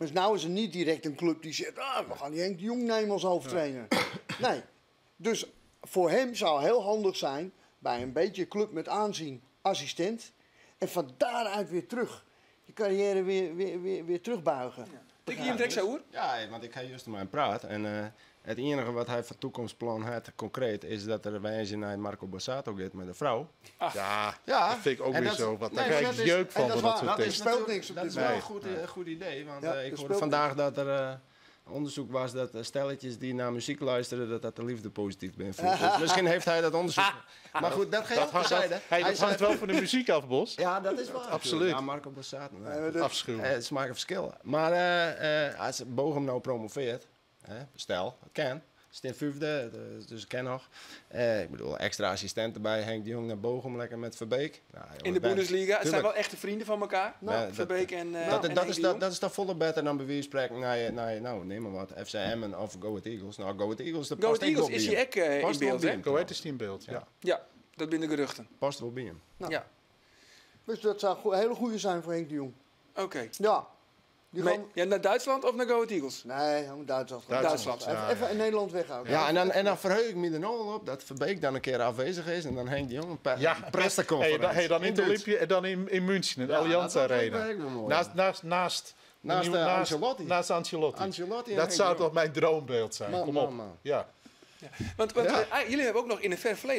Dus nou is er niet direct een club die zegt, ah, we gaan die Henk de Jong nemen als hoofdtrainer. Nee. Dus voor hem zou heel handig zijn, bij een beetje club met aanzien, assistent. En van daaruit weer terug. Je carrière weer terugbuigen. Tik je hem direct zo hoor? Ja, want ik ga juist met hem praten. En het enige wat hij voor toekomstplan had, concreet, is dat er wijze naar Marco Borsato gaat met de vrouw. Ja, Ja. dat vind ik ook En weer dat- zo. Wat, daar nee, krijg maar ik dat is- jeuk en van, dat van is dat waar. soort Dat is teksten. speelt natuurlijk- niks op Dat dit is wel een moment. goed idee, want Ja, ik er hoorde speelt vandaag dat er onderzoek was dat stelletjes die naar muziek luisteren, dat dat de liefde positief beïnvloedt. Dus misschien heeft hij dat onderzoek. Maar goed, dat geeft Dat hangt, terzijde. dat, hey, Hij dat hangt wel van de muziek af, Bos. Ja, dat is waar. Absoluut. Ja, Marco Borsato. nou, Nee, maar dat- Afschuwelijk. Het smaakt verschil. Maar als Bochum nou promoveert, hè, stel, het kan. Is in vijfde, dus het kan nog. Ik bedoel, extra assistent erbij, Henk de Jong naar Bochum, lekker met Verbeek. Nou, jongen, In de Bundesliga. Het zijn Tuurlijk. wel echte vrienden van elkaar. Nou, dat- Verbeek en en dat, Henk is, de dat, Jong. dat is toch volle beter dan bij wijze van spreken naar je, nou, neem maar wat, FC Emmen of Go Ahead Eagles. Nou, Go Ahead Eagles, dat Go past Ahead echt Eagles wel is bij hier hem. ook in Past wel beeld, bij hè? hem. Go Ahead is die in beeld, ja. Ja, dat binnen de geruchten. Past wel bij hem. Nou. Ja, Dus dat zou een hele goede zijn voor Henk de Jong. oké. Ja. Die gaan... Ja, naar Duitsland of naar Go Ahead Eagles? Nee, hij moet Duitsland gaan. Duitsland. Even, Ja, even in Nederland weg ook. Ja, en dan verheug ik me er nog wel op dat Verbeek dan een keer afwezig is en dan Henk de Jong een Ja, presseconferentie. Hey, dan in In de Duits. Olympia en dan in München, in de Ja, Allianz dat Arena. lijkt me mooi. Naast Naast, Ancelotti. Naast Ancelotti. Ancelotti en Dat Henk zou de Jong. toch mijn droombeeld zijn? Man, Kom man, op. man. Ja. Want Ja. jullie hebben ook nog in het ver verleden